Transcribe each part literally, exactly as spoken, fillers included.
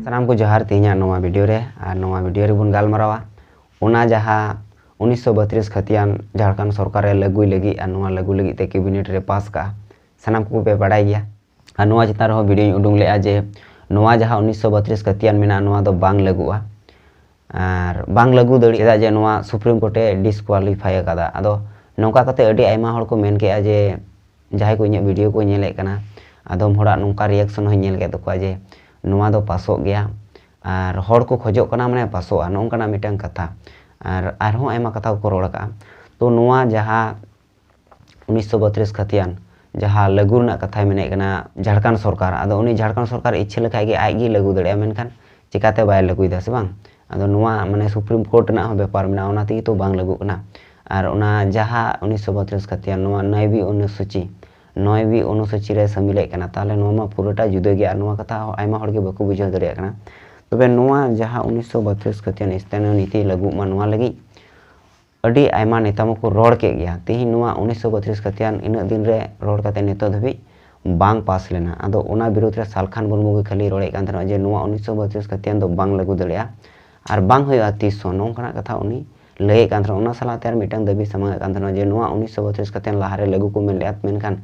ᱥᱟᱱᱟᱢ ᱠᱚ ᱡᱚᱦᱟᱨ᱾ ᱛᱮᱦᱮᱧᱟᱜ ᱱᱚᱣᱟ ᱵᱷᱤᱰᱤᱭᱳ ᱨᱮ ᱟᱨ ᱱᱚᱣᱟ ᱵᱷᱤᱰᱤᱭᱳ ᱨᱮᱵᱚᱱ ᱜᱟᱞᱢᱟᱨᱟᱣᱟ ᱚᱱᱟ ᱡᱟᱦᱟᱸ ᱩᱱᱤᱥᱥᱚ ᱵᱟᱛᱨᱤᱥ ᱠᱷᱟᱹᱛᱤᱭᱟᱱ ᱡᱷᱟᱲᱠᱷᱚᱸᱰ ᱥᱚᱨᱠᱟᱨ ᱨᱮ ᱞᱟᱹᱜᱩᱭ ᱞᱟᱹᱜᱤᱫ ᱟᱨ ᱱᱚᱣᱟ ᱞᱟᱹᱜᱩ ᱞᱟᱹᱜᱤᱫ ᱛᱮ ᱠᱮᱵᱤᱱᱮᱴ ᱨᱮ ᱯᱟᱥ ᱠᱟᱜᱼᱟ, ᱥᱟᱱᱟᱢ ᱠᱚᱜᱮ ᱯᱮ ᱵᱟᱲᱟᱭ ᱜᱮᱭᱟ᱾ ᱟᱨ ᱱᱚᱣᱟ ᱪᱮᱛᱟᱱ ᱨᱮᱦᱚᱸ ᱵᱷᱤᱰᱤᱭᱳᱧ ᱩᱰᱩᱝ ᱞᱮᱜᱼᱟ ᱡᱮ ᱱᱚᱣᱟ ᱡᱟᱦᱟᱸ ᱩᱱᱤᱥᱥᱚ ᱵᱟᱛᱨᱤᱥ ᱠᱷᱟᱹᱛᱤᱭᱟᱱ ᱢᱮᱱᱟᱜᱼᱟ, ᱱᱚᱣᱟ ᱫᱚ ᱵᱟᱝ ᱞᱟᱹᱜᱩᱜᱼᱟ ᱟᱨ ᱵᱟᱝ ᱞᱟᱹᱜᱩ ᱫᱟᱲᱮᱭᱟᱜᱼᱟ, ᱪᱮᱫᱟᱜ ᱡᱮ ᱱᱚᱣᱟ ᱥᱩᱯᱨᱤᱢ ᱠᱳᱨᱴ ᱮ ᱰᱤᱥᱠᱣᱟᱞᱤᱯᱷᱟᱭ ᱟᱠᱟᱫᱟ᱾ ᱟᱫᱚ ᱱᱚᱝᱠᱟ ᱠᱟᱛᱮ ᱟᱹᱰᱤ ᱟᱭᱢᱟ ᱦᱚᱲ ᱠᱚ ᱢᱮᱱ ᱠᱮᱜᱼᱟ ᱡᱮ, ᱡᱟᱦᱟᱸᱭ ᱠᱚ ᱤᱧᱟᱹᱜ ᱵᱷᱤᱰᱤᱭᱳ ᱠᱚ ᱧᱮᱞᱮᱫ ᱠᱟᱱᱟ, ᱟᱫᱚᱢ ᱦᱚᱲᱟᱜ ᱱᱚᱝᱠᱟ ᱨᱤᱭᱟᱠᱥᱚᱱ ᱦᱚᱸᱧ ᱧᱮᱞ ᱠᱮᱫ ᱛᱟᱠᱚᱣᱟ ᱡᱮ ᱱᱚᱣᱟ ᱫᱚ ᱯᱟᱥᱚᱜ ᱜᱮᱭᱟ ᱟᱨ ᱦᱚᱲ ᱠᱚ ᱠᱷᱚᱡᱚᱜ ᱠᱟᱱᱟ, ᱢᱟᱱᱮ ᱯᱟᱥᱚᱜᱼᱟ, ᱱᱚᱜᱼᱚ ᱱᱚᱝᱠᱟᱱᱟᱜ ᱢᱤᱫᱴᱟᱝ ᱠᱟᱛᱷᱟ᱾ ᱟᱨ ᱟᱨᱦᱚᱸ ᱟᱭᱢᱟ ᱠᱟᱛᱷᱟ ᱠᱚᱠᱚ ᱨᱚᱲ ᱟᱠᱟᱫᱼᱟ᱾ ᱛᱚ ᱱᱚᱣᱟ ᱡᱟᱦᱟᱸ ᱩᱱᱤᱥᱥᱚ ᱵᱟᱛᱨᱤᱥ ᱠᱷᱟᱹᱛᱤᱭᱟᱱ ᱡᱟᱦᱟᱸ ᱞᱟᱹᱜᱩ ᱨᱮᱱᱟᱜ ᱠᱟᱛᱷᱟᱭ ᱢᱮᱱᱮᱫ ᱠᱟᱱᱟ ᱡᱷᱟᱲᱠᱷᱚᱸᱰ ᱥᱚᱨᱠᱟᱨ, ᱟᱫᱚ ᱩᱱᱤ ᱡᱷᱟᱲᱠᱷᱚᱸᱰ ᱥᱚᱨᱠᱟᱨ ᱤᱪᱪᱷᱟᱹ ᱞᱮᱠᱷᱟᱡ ᱜᱮ ᱟᱡ ᱜᱮᱭ ᱞᱟᱹᱜᱩ ᱫᱟᱲᱮᱭᱟᱜᱼᱟ, ᱢᱮᱱᱠᱷᱟᱱ ᱪᱮᱠᱟᱛᱮ ᱵᱟᱭ ᱞᱟᱹᱜᱩᱭᱮᱫᱟ ᱥᱮ ᱵᱟᱝ? ᱟᱫᱚ ᱱᱚᱣᱟ ᱢᱟᱱᱮ ᱥᱩᱯᱨᱤᱢ ᱠᱳᱨᱴ ᱨᱮᱱᱟᱜ ᱦᱚᱸ ᱵᱮᱯᱟᱨ ᱢᱮᱱᱟᱜᱼᱟ, ᱚᱱᱟ ᱛᱮᱜᱮ ᱛᱚ ᱵᱟᱝ ᱞᱟᱹᱜᱩᱜ ᱠᱟᱱᱟ᱾ ᱟᱨ ᱚᱱᱟ ᱡᱟᱦᱟᱸ ᱩᱱᱤᱥᱥᱚ ᱵᱟᱛᱨᱤᱥ ᱠᱷᱟᱹᱛᱤᱭᱟᱱ ᱱᱚᱣᱟ ᱱᱚᱭᱵᱤ ᱚᱱᱩᱥᱩᱪᱤ, ᱱᱚᱭᱵᱤ ᱚᱱᱩᱥᱩᱪᱤ ᱨᱮ ᱥᱟᱹᱢᱤᱞᱮᱫ ᱠᱟᱱᱟ, ᱛᱟᱦᱚᱞᱮ ᱱᱚᱣᱟ ᱢᱟ ᱯᱩᱨᱟᱹᱴᱟ ᱡᱩᱫᱟᱹ ᱜᱮᱭᱟ᱾ ᱟᱨ ᱱᱚᱣᱟ ᱠᱟᱛᱷᱟ ᱦᱚᱸ ᱟᱭᱢᱟ ᱦᱚᱲ ᱜᱮ ᱵᱟᱠᱚ ᱵᱩᱡᱷᱟᱹᱣ ᱫᱟᱲᱮᱭᱟᱜ ᱠᱟᱱᱟ᱾ ᱛᱚᱵᱮ ᱱᱚᱣᱟ ᱡᱟᱦᱟᱸ ᱩᱱᱤᱥᱥᱚ ᱵᱟᱛᱨᱤᱥ ᱠᱷᱟᱹᱛᱤᱭᱟᱱ ᱥᱛᱷᱟᱱᱤᱭᱚ ᱱᱤᱛᱤ ᱞᱟᱹᱜᱩᱜ ᱢᱟ, ᱱᱚᱣᱟ ᱞᱟᱹᱜᱤᱫ ᱟᱹᱰᱤ ᱟᱭᱢᱟ ᱱᱮᱛᱟ ᱢᱟᱠᱚ ᱨᱚᱲ ᱠᱮᱫ ᱜᱮᱭᱟ᱾ ᱛᱮᱦᱮᱧ ᱱᱚᱣᱟ ᱩᱱᱤᱥᱥᱚ ᱵᱟᱛᱨᱤᱥ ᱠᱷᱟᱹᱛᱤᱭᱟᱱ ᱤᱱᱟᱹᱜ ᱫᱤᱱ ᱨᱮ ᱨᱚᱲ ᱠᱟᱛᱮ ᱱᱤᱛᱚᱜ ᱫᱷᱟᱹᱵᱤᱡ ᱵᱟᱝ ᱯᱟᱥ ᱞᱮᱱᱟ᱾ ᱟᱫᱚ ᱚᱱᱟ ᱵᱤᱨᱩᱫᱽ ᱨᱮ ᱥᱟᱞᱠᱷᱟᱱ ᱢᱩᱨᱢᱩ ᱜᱮ ᱠᱷᱟᱹᱞᱤ ᱨᱚᱲᱮᱫ ᱠᱟᱱ ᱛᱟᱦᱮᱱᱟ ᱡᱮ ᱱᱚᱣᱟ ᱩᱱᱤᱥᱥᱚ ᱵᱟᱛᱨᱤᱥ ᱠᱷᱟᱹᱛᱤᱭᱟᱱ ᱫᱚ ᱵᱟᱝ ᱞᱟᱹᱜᱩ ᱫᱟᱲᱮᱭᱟᱜᱼᱟ ᱟᱨ ᱵᱟᱝ ᱦᱩᱭᱩᱜᱼᱟ ᱛᱤᱥ ᱦᱚᱸ, ᱱᱚᱝᱠᱟᱱᱟᱜ ᱠᱟᱛᱷᱟ ᱩᱱᱤ ᱞᱟᱹᱭᱮᱫ ᱠᱟᱱ ᱛᱟᱦᱮᱱᱟ᱾ ᱚᱱᱟ ᱥᱟᱞᱟᱜ ᱛᱮ ᱟᱨ ᱢᱤᱫᱴᱟᱝ ᱫᱟᱹᱵᱤ ᱥᱟᱢᱟᱝ ᱮᱫ ᱠᱟᱱ ᱛᱟᱦᱮᱱᱟ ᱡᱮ ᱱᱚᱣᱟ ᱩᱱᱤᱥᱥᱚ ᱵᱟᱛᱨᱤᱥ ᱠᱷᱟᱹᱛᱤᱭᱟᱱ ᱞᱟᱦᱟᱨᱮ ᱞᱟᱹᱜᱩ ᱠᱚ ᱢᱮᱱ ᱞᱮᱫᱼᱟ, ᱢᱮᱱᱠᱷᱟᱱ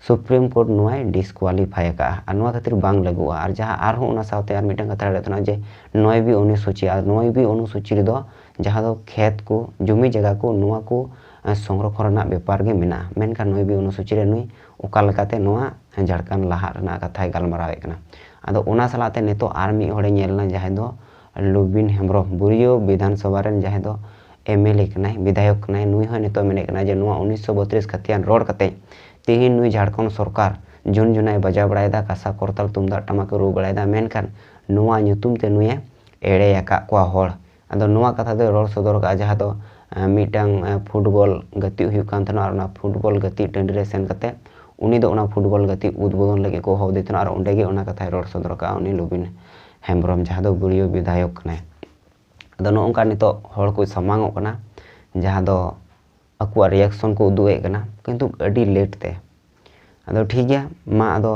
ᱥᱩᱯᱨᱤᱢ ᱠᱳᱨᱴ ᱱᱚᱣᱟᱭ ᱰᱤᱥᱠᱣᱟᱞᱤᱯᱷᱟᱭ ᱟᱠᱟᱫᱼᱟ ᱟᱨ ᱱᱚᱣᱟ ᱠᱷᱟᱹᱛᱤᱨ ᱵᱟᱝ ᱞᱟᱹᱜᱩᱜᱼᱟ᱾ ᱟᱨ ᱡᱟᱦᱟᱸ ᱟᱨᱦᱚᱸ ᱚᱱᱟ ᱥᱟᱶᱛᱮ ᱟᱨ ᱢᱤᱫᱴᱟᱝ ᱠᱟᱛᱷᱟ ᱨᱚᱲᱮᱫ ᱛᱟᱦᱮᱱᱟ ᱡᱮ ᱱᱚᱭᱵᱤ ᱚᱱᱩᱥᱩᱪᱤ, ᱟᱨ ᱱᱚᱭᱵᱤ ᱚᱱᱩᱥᱩᱪᱤ ᱨᱮᱫᱚ ᱡᱟᱦᱟᱸ ᱫᱚ ᱠᱷᱮᱛ ᱠᱚ, ᱡᱩᱢᱤ ᱡᱟᱭᱜᱟ ᱠᱚ, ᱱᱚᱣᱟ ᱠᱚ, ᱮ, ᱥᱚᱝᱨᱚᱠᱷᱚᱱ ᱨᱮᱱᱟᱜ ᱵᱮᱯᱟᱨ ᱜᱮ ᱢᱮᱱᱟᱜᱼᱟ᱾ ᱢᱮᱱᱠᱷᱟᱱ ᱱᱚᱭᱵᱤ ᱚᱱᱩᱥᱩᱪᱤ ᱨᱮ ᱱᱩᱭ ᱚᱠᱟ ᱞᱮᱠᱟᱛᱮ ᱱᱚᱣᱟ ᱡᱷᱟᱲᱠᱷᱚᱸᱰ ᱞᱟᱦᱟᱜ ᱨᱮᱱᱟᱜ ᱠᱟᱛᱷᱟᱭ ᱜᱟᱞᱢᱟᱨᱟᱣᱮᱫ ᱠᱟᱱᱟ᱾ ᱟᱫᱚ ᱚᱱᱟ ᱥᱟᱞᱟᱜ ᱛᱮ ᱱᱤᱛᱚᱜ ᱟᱨ ᱢᱤᱫ ᱦᱚᱲᱮ ᱧᱮᱞ ᱮᱱᱟ, ᱡᱟᱦᱟᱸᱭ ᱫᱚ ᱞᱩᱵᱤᱱ ᱦᱮᱢᱵᱨᱚᱢ, ᱵᱩᱨᱤᱭᱟᱹ ᱵᱤᱫᱷᱟᱱ ᱥᱚᱵᱷᱟ ᱨᱮᱱ ᱡᱟᱦᱟᱸᱭ ᱫᱚ ᱮᱢ ᱮᱞ ᱮ ᱠᱟᱱᱟᱭ, ᱵᱤᱫᱷᱟᱭᱚᱠ ᱠᱟᱱᱟᱭ, ᱱᱩᱭ ᱦᱚᱸ ᱱᱤᱛᱚᱜ ᱢᱮᱱᱮᱫ ᱠᱟᱱᱟ ᱡᱮ ᱱᱚᱣᱟ ᱩᱱᱤᱥᱥᱚ ᱵᱟᱛᱨᱤᱥ ᱠᱷᱟᱹᱛᱤᱭᱟᱱ ᱨᱚᱲ ᱠᱟᱛᱮ ᱛᱮᱦᱮᱧ ᱱᱩᱭ ᱡᱷᱟᱲᱠᱷᱚᱸᱰ ᱥᱚᱨᱠᱟᱨ ᱡᱩᱱ ᱡᱩᱱᱟᱭ ᱵᱟᱡᱟᱣ ᱵᱟᱲᱟᱭᱮᱫᱟ, ᱠᱟᱸᱥᱟ ᱠᱚᱨᱛᱟᱞ ᱛᱩᱢᱫᱟᱜ ᱴᱟᱢᱟᱠ ᱮ ᱨᱩ ᱵᱟᱲᱟᱭᱮᱫᱟ, ᱢᱮᱱᱠᱷᱟᱱ ᱱᱚᱣᱟ ᱧᱩᱛᱩᱢ ᱛᱮ ᱱᱩᱭᱮ ᱮᱲᱮ ᱟᱠᱟᱫ ᱠᱚᱣᱟ ᱦᱚᱲ᱾ ᱟᱫᱚ ᱱᱚᱣᱟ ᱠᱟᱛᱷᱟ ᱫᱚᱭ ᱨᱚᱲ ᱥᱚᱫᱚᱨ ᱠᱟᱜᱼᱟ, ᱡᱟᱦᱟᱸ ᱫᱚ, ᱮ, ᱢᱤᱫᱴᱟᱝ, ᱮ, ᱯᱷᱩᱴᱵᱚᱞ ᱜᱟᱛᱮᱜ ᱦᱩᱭᱩᱜ ᱠᱟᱱ ᱛᱟᱦᱮᱱᱟ ᱟᱨ ᱚᱱᱟ ᱯᱷᱩᱴᱵᱚᱞ ᱜᱟᱛᱮᱜ ᱴᱟᱺᱰᱤ ᱨᱮ ᱥᱮᱱ ᱠᱟᱛᱮ ᱩᱱᱤ ᱫᱚ ᱚᱱᱟ ᱯᱷᱩᱴᱵᱚᱞ ᱜᱟᱛᱮᱜ ᱩᱫᱽᱵᱳᱫᱚᱱ ᱞᱟᱹᱜᱤᱫ ᱠᱚ ᱦᱚᱦᱚ ᱟᱫᱮ ᱛᱟᱦᱮᱱᱟ ᱟᱨ ᱚᱸᱰᱮ ᱜᱮ ᱚᱱᱟ ᱠᱟᱛᱷᱟᱭ ᱨᱚᱲ ᱥᱚᱫᱚᱨ ᱠᱟᱜᱼᱟ ᱩᱱᱤ ᱞᱩᱵᱤᱱ ᱦᱮᱢᱵᱨᱚᱢ, ᱡᱟᱦᱟᱸ ᱫᱚ ᱵᱩᱨᱤᱭᱟᱹ ᱵᱤᱫᱷᱟᱭᱚᱠ ᱠᱟᱱᱟᱭ᱾ ᱟᱫᱚ ᱱᱚᱜᱼᱚ ᱱᱚᱝᱠᱟ ᱱᱤᱛᱚᱜ ᱦᱚᱲ ᱠᱚ ᱥᱟᱢᱟᱝ ᱚᱜ ᱠᱟᱱᱟ, ᱡᱟᱦᱟᱸ ᱫᱚ ᱟᱠᱚᱣᱟᱜ ᱨᱤᱭᱟᱠᱥᱚᱱ ᱠᱚ ᱩᱫᱩᱜ ᱮᱫ ᱠᱟᱱᱟ, ᱠᱤᱱᱛᱩ ᱟᱹᱰᱤ ᱞᱮᱴ ᱛᱮ᱾ ᱟᱫᱚ ᱴᱷᱤᱠ ᱜᱮᱭᱟ, ᱢᱟ ᱟᱫᱚ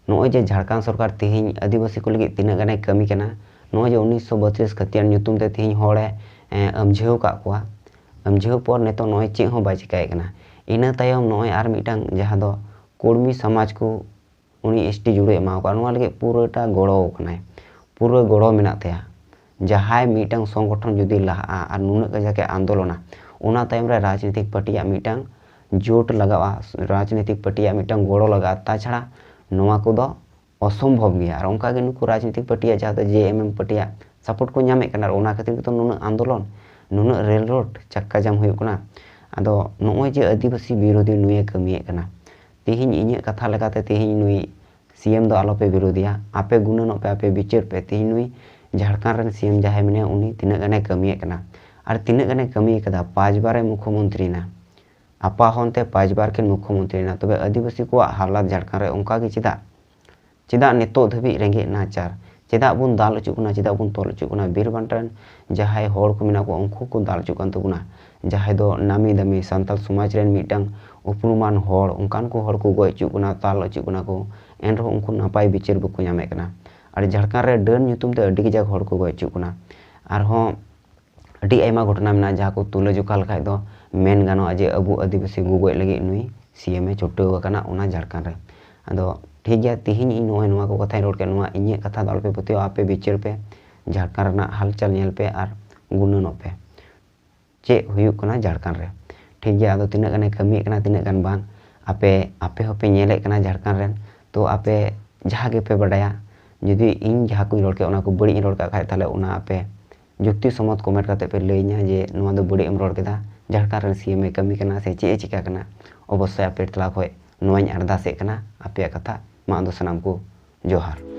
ᱱᱚᱜᱼᱚᱭ ᱡᱮ ᱡᱷᱟᱲᱠᱷᱚᱸᱰ ᱥᱚᱨᱠᱟᱨ ᱛᱮᱦᱮᱧ ᱟᱹᱫᱤᱵᱟᱹᱥᱤ ᱠᱚ ᱞᱟᱹᱜᱤᱫ ᱛᱤᱱᱟᱹᱜ ᱜᱟᱱᱮ ᱠᱟᱹᱢᱤ ᱠᱟᱱᱟ, ᱱᱚᱜᱼᱚᱭ ᱡᱮ ᱩᱱᱤᱥᱥᱚ ᱵᱟᱛᱨᱤᱥ ᱠᱷᱟᱹᱛᱤᱭᱟᱱ ᱧᱩᱛᱩᱢ ᱛᱮ ᱛᱮᱦᱮᱧ ᱦᱚᱲᱮ, ᱮᱸ, ᱟᱹᱢᱡᱷᱟᱹᱣ ᱟᱠᱟᱫ ᱠᱚᱣᱟ, ᱟᱹᱢᱡᱷᱟᱹᱣ ᱯᱚᱨ ᱱᱤᱛᱚᱜ ᱱᱚᱜᱼᱚᱭ ᱪᱮᱫ ᱦᱚᱸ ᱵᱟᱭ ᱪᱤᱠᱟᱹᱭᱮᱫ ᱠᱟᱱᱟ᱾ ᱤᱱᱟᱹ ᱛᱟᱭᱚᱢ ᱱᱚᱜᱼᱚᱭ ᱟᱨ ᱢᱤᱫᱴᱟᱝ ᱡᱟᱦᱟᱸ ᱫᱚ ᱠᱩᱲᱢᱤ ᱥᱚᱢᱟᱡᱽ ᱠᱚ ᱩᱱᱤ ᱮᱥ ᱴᱤ ᱡᱩᱲᱩᱭ ᱮᱢᱟᱣ ᱠᱚᱣᱟ, ᱱᱚᱣᱟ ᱞᱟᱹᱜᱤᱫ ᱯᱩᱨᱟᱹᱴᱟ ᱜᱚᱲᱚ ᱠᱟᱱᱟᱭ, ᱯᱩᱨᱟᱹ ᱜᱚᱲᱚ ᱢᱮᱱᱟᱜ ᱛᱟᱭᱟ᱾ ᱡᱟᱦᱟᱸᱭ ᱢᱤᱫᱴᱟᱝ ᱥᱚᱝᱜᱚᱴᱷᱚᱱ ᱡᱩᱫᱤ ᱞᱟᱦᱟᱜᱼᱟ ᱟᱨ ᱱᱩᱱᱟᱹᱜ ᱠᱟᱡᱟᱠ ᱮ ᱟᱱᱫᱳᱞᱚᱱᱟ, ᱚᱱᱟ ᱛᱟᱭᱚᱢ ᱨᱮ ᱨᱟᱡᱽᱱᱤᱛᱤᱠ ᱯᱟᱨᱴᱤᱭᱟᱜ ᱢᱤᱫᱴᱟᱝ ᱡᱳᱴ ᱞᱟᱜᱟᱜᱼᱟ, ᱨᱟᱡᱽᱱᱤᱛᱤᱠ ᱯᱟᱨᱴᱤᱭᱟᱜ ᱢᱤᱫᱴᱟᱝ ᱜᱚᱲᱚ ᱞᱟᱜᱟᱜᱼᱟ, ᱛᱟᱪᱷᱟᱲᱟ ᱱᱚᱣᱟ ᱠᱚᱫᱚ ᱚᱥᱚᱢᱵᱷᱚᱵ ᱜᱮᱭᱟ᱾ ᱟᱨ ᱚᱱᱠᱟᱜᱮ ᱱᱩᱠᱩ ᱨᱟᱡᱽᱱᱤᱛᱤᱠ ᱯᱟᱨᱴᱤᱭᱟᱜ ᱡᱟᱦᱟᱸ ᱫᱚ ᱡᱮ ᱮᱢ ᱮᱢ ᱯᱟᱨᱴᱤᱭᱟᱜ ᱥᱟᱯᱳᱨᱴ ᱠᱚ ᱧᱟᱢᱮᱫ ᱠᱟᱱᱟ, ᱟᱨ ᱚᱱᱟ ᱠᱷᱟᱹᱛᱤᱨ ᱜᱮᱛᱚ ᱱᱩᱱᱟᱹᱜ ᱟᱱᱫᱳᱞᱚᱱ, ᱱᱩᱱᱟᱹᱜ ᱨᱮᱞ ᱨᱳᱰ ᱪᱟᱠᱟ ᱡᱟᱢ ᱦᱩᱭᱩᱜ ᱠᱟᱱᱟ᱾ ᱟᱫᱚ ᱱᱚᱜᱼᱚᱭ ᱡᱮ ᱟᱹᱫᱤᱵᱟᱹᱥᱤ ᱵᱤᱨᱳᱫᱷᱤ ᱱᱩᱭᱮ ᱠᱟᱹᱢᱤᱭᱮᱫ ᱠᱟᱱᱟ, ᱛᱮᱦᱮᱧ ᱤᱧᱟᱹᱜ ᱠᱟᱛᱷᱟ ᱞᱮᱠᱟᱛᱮ ᱛᱮᱦᱮᱧ ᱱᱩᱭ ᱥᱤ ᱮᱢ ᱫᱚ ᱟᱞᱚᱯᱮ ᱵᱤᱨᱳᱫᱷᱤᱭᱟ, ᱟᱯᱮ ᱜᱩᱱᱟᱹᱱᱚᱜ ᱯᱮ, ᱟᱯᱮ ᱵᱤᱪᱟᱹᱨ ᱯᱮ᱾ ᱛᱮᱦᱮᱧ ᱱᱩᱭ ᱡᱷᱟᱲᱠᱷᱚᱸᱰ ᱨᱮᱱ ᱥᱤ ᱮᱢ ᱡᱟᱦᱟᱸᱭ ᱢᱮᱱᱟᱭᱟ, ᱩᱱᱤ ᱛᱤᱱᱟᱹᱜ ᱜᱟᱱᱮ ᱠᱟᱹᱢᱤᱭᱮᱫ ᱠᱟᱱᱟ ᱟᱨ ᱛᱤᱱᱟᱹᱜ ᱜᱟᱱᱮ ᱠᱟᱹᱢᱤ ᱠᱟᱫᱟ᱾ ᱯᱟᱸᱪ ᱵᱟᱨᱮ ᱢᱩᱠᱷᱚᱢᱚᱱᱛᱨᱤ ᱮᱱᱟ, ᱟᱯᱟ ᱦᱚᱱ ᱛᱮ ᱯᱟᱸᱪ ᱵᱟᱨ ᱠᱤᱱ ᱢᱩᱠᱷᱚᱢᱚᱱᱛᱨᱤ ᱮᱱᱟ, ᱛᱚᱵᱮ ᱟᱹᱫᱤᱵᱟᱹᱥᱤ ᱠᱚᱣᱟᱜ ᱦᱟᱞᱟᱛ ᱡᱷᱟᱲᱠᱷᱚᱸᱰ ᱨᱮ ᱚᱱᱠᱟ ᱜᱮ ᱪᱮᱫᱟᱜ? ᱪᱮᱫᱟᱜ ᱱᱤᱛᱚᱜ ᱫᱷᱟᱹᱵᱤᱡ ᱨᱮᱸᱜᱮᱡ ᱱᱟᱪᱟᱨ? ᱪᱮᱫᱟᱜ ᱵᱚᱱ ᱫᱟᱞ ᱦᱚᱪᱚᱜ ᱠᱟᱱᱟ? ᱪᱮᱫᱟᱜ ᱵᱚᱱ ᱛᱚᱞ ᱦᱚᱪᱚᱜ ᱠᱟᱱᱟ? ᱵᱤᱨ ᱵᱟᱱᱴᱟ ᱨᱮᱱ ᱡᱟᱦᱟᱸᱭ ᱦᱚᱲ ᱠᱚ ᱢᱮᱱᱟᱜ ᱠᱚᱣᱟ, ᱩᱱᱠᱩ ᱠᱚ ᱫᱟᱞ ᱦᱚᱪᱚᱜ ᱠᱟᱱ ᱛᱟᱵᱚᱱᱟ᱾ ᱡᱟᱦᱟᱸᱭ ᱫᱚ ᱱᱟᱢᱤ ᱫᱟᱢᱤ ᱥᱟᱱᱛᱟᱲ ᱥᱚᱢᱟᱡᱽ ᱨᱮᱱ ᱢᱤᱫᱴᱟᱝ ᱩᱯᱨᱩᱢᱟᱱ ᱦᱚᱲ, ᱚᱱᱠᱟᱱ ᱠᱚ ᱦᱚᱲ ᱠᱚ ᱜᱚᱡ ᱦᱚᱪᱚᱜ ᱠᱟᱱᱟ, ᱛᱟᱞ ᱦᱚᱪᱚᱜ ᱠᱟᱱᱟ ᱠᱚ, ᱮᱱᱨᱮᱦᱚᱸ ᱩᱱᱠᱩ ᱱᱟᱯᱟᱭ ᱵᱤᱪᱟᱹᱨ ᱵᱟᱠᱚ ᱧᱟᱢᱮᱫ ᱠᱟᱱᱟ᱾ ᱟᱨ ᱡᱷᱟᱲᱠᱷᱚᱸᱰ ᱨᱮ ᱰᱟᱹᱱ ᱧᱩᱛᱩᱢ ᱛᱮ ᱟᱹᱰᱤ ᱠᱟᱡᱟᱠ ᱦᱚᱲ ᱠᱚ ᱜᱚᱡ ᱦᱚᱪᱚᱜ ᱠᱟᱱᱟ᱾ ᱟᱨᱦᱚᱸ ᱟᱹᱰᱤ ᱟᱭᱢᱟ ᱜᱷᱚᱴᱚᱱᱟ ᱢᱮᱱᱟᱜᱼᱟ, ᱡᱟᱦᱟᱸ ᱠᱚ ᱛᱩᱞᱟᱹ ᱡᱚᱠᱷᱟ ᱞᱮᱠᱷᱟᱡ ᱫᱚ ᱢᱮᱱ ᱜᱟᱱᱚᱜᱼᱟ ᱡᱮ ᱟᱵᱚ ᱟᱹᱫᱤᱵᱟᱹᱥᱤ ᱜᱚᱜᱚᱡ ᱞᱟᱹᱜᱤᱫ ᱱᱩᱭ ᱥᱤ ᱮᱢ ᱮ ᱪᱷᱩᱴᱟᱹᱣ ᱟᱠᱟᱱᱟ ᱚᱱᱟ ᱡᱷᱟᱲᱠᱷᱚᱸᱰ ᱨᱮ᱾ ᱟᱫᱚ ᱴᱷᱤᱠ ᱜᱮᱭᱟ, ᱛᱤᱦᱤᱧ ᱤᱧ ᱱᱚᱜᱼᱚᱭ ᱱᱚᱣᱟ ᱠᱚ ᱠᱟᱛᱷᱟᱧ ᱨᱚᱲ ᱠᱮᱫ, ᱱᱚᱣᱟ ᱤᱧᱟᱹᱜ ᱠᱟᱛᱷᱟ ᱫᱚ ᱟᱞᱚᱯᱮ ᱯᱟᱹᱛᱭᱟᱹᱣᱟ, ᱟᱯᱮ ᱵᱤᱪᱟᱹᱨ ᱯᱮ, ᱡᱷᱟᱲᱠᱷᱚᱸᱰ ᱨᱮᱱᱟᱜ ᱦᱟᱞᱪᱟᱞ ᱧᱮᱞ ᱯᱮ ᱟᱨ ᱜᱩᱱᱟᱹᱱᱚᱜ ᱯᱮ ᱪᱮᱫ ᱦᱩᱭᱩᱜ ᱠᱟᱱᱟ ᱡᱷᱟᱲᱠᱷᱚᱸᱰ ᱨᱮ᱾ ᱴᱷᱤᱠ ᱜᱮᱭᱟ, ᱟᱫᱚ ᱛᱤᱱᱟᱹᱜ ᱜᱟᱱᱮ ᱠᱟᱹᱢᱤᱭᱮᱫ ᱠᱟᱱᱟ, ᱛᱤᱱᱟᱹᱜ ᱜᱟᱱ ᱵᱟᱝ, ᱟᱯᱮ, ᱟᱯᱮ ᱦᱚᱸᱯᱮ ᱧᱮᱞᱮᱫ ᱠᱟᱱᱟ ᱡᱷᱟᱲᱠᱷᱚᱸᱰ ᱨᱮᱱ, ᱛᱚ ᱟᱯᱮ ᱡᱟᱦᱟᱸ ᱜᱮᱯᱮ ᱵᱟᱰᱟᱭᱟ, ᱡᱩᱫᱤ ᱤᱧ ᱡᱟᱦᱟᱸ ᱠᱚᱧ ᱨᱚᱲ ᱠᱮᱫ ᱚᱱᱟ ᱠᱚ ᱵᱟᱹᱲᱤᱡ ᱤᱧ ᱨᱚᱲ ᱠᱟᱜ ᱠᱷᱟᱡ, ᱛᱟᱦᱚᱞᱮ ᱚᱱᱟ ᱟᱯᱮ ᱡᱩᱠᱛᱤ ᱥᱚᱢᱚᱛ ᱠᱚᱢᱮᱱᱴ ᱠᱟᱛᱮ ᱯᱮ ᱞᱟᱹᱭᱟᱹᱧᱟ ᱡᱮ ᱱᱚᱣᱟ ᱫᱚ ᱵᱟᱹᱲᱤᱡ ᱮᱢ ᱨᱚᱲ ᱠᱮᱫᱟ, ᱡᱷᱟᱲᱠᱷᱚᱸᱰ ᱨᱮᱱ ᱥᱤ ᱮᱢ ᱮ ᱠᱟᱹᱢᱤ ᱠᱟᱱᱟ ᱥᱮ ᱪᱮᱫ ᱮ ᱪᱤᱠᱟ ᱠᱟᱱᱟ᱾ ᱚᱵᱚᱥᱥᱳᱭ ᱟᱯᱮ ᱛᱟᱞᱟ ᱠᱷᱚᱡ ᱱᱚᱣᱟᱧ ᱟᱨᱫᱟᱥᱮᱫ ᱠᱟᱱᱟ, ᱟᱯᱮᱭᱟᱜ ᱠᱟᱛᱷᱟ ᱢᱟ ᱟᱫᱚ ᱥᱟᱱᱟᱢ ᱠᱚ ᱡᱚᱦᱟᱨ᱾